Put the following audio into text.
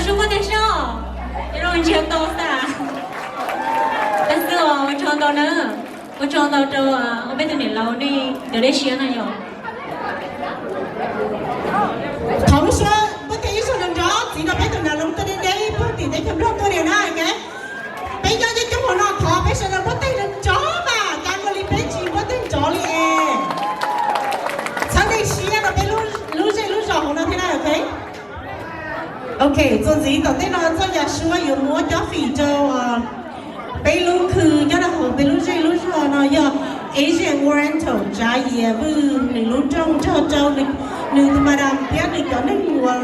Zoo muab teg soj, zoo ntsiag to xwb. Tab sis ua tsaug ntau na, ua tsaug ntau rau peb tus niam laus nej cov dej siab no yom. Thov lub suab npuab teg ib zaug nrov nrov txiv rau peb tus niam laus tuaj deb deb puag tim teb chaws Nplog tuaj li na, ok. Peb nyob coob coob hauv no thov peb sawv daws npuab teg nrov nrov mas, cas ua li peb tsis npuab teg nrov li es. Txhawb nqi siab rau peb lub zej lub zos hauv no thiab na, ok. Ok, txuas ntxiv tom ntej no txoj yam suab yuav muab cob fim rau peb lub khw nyob rau hauv peb lub zej lub zog no yog Asian Oriental Tsav Yias Vwj, nws lub nroog nrog rau nws tus madam thiab nws cov neeg uas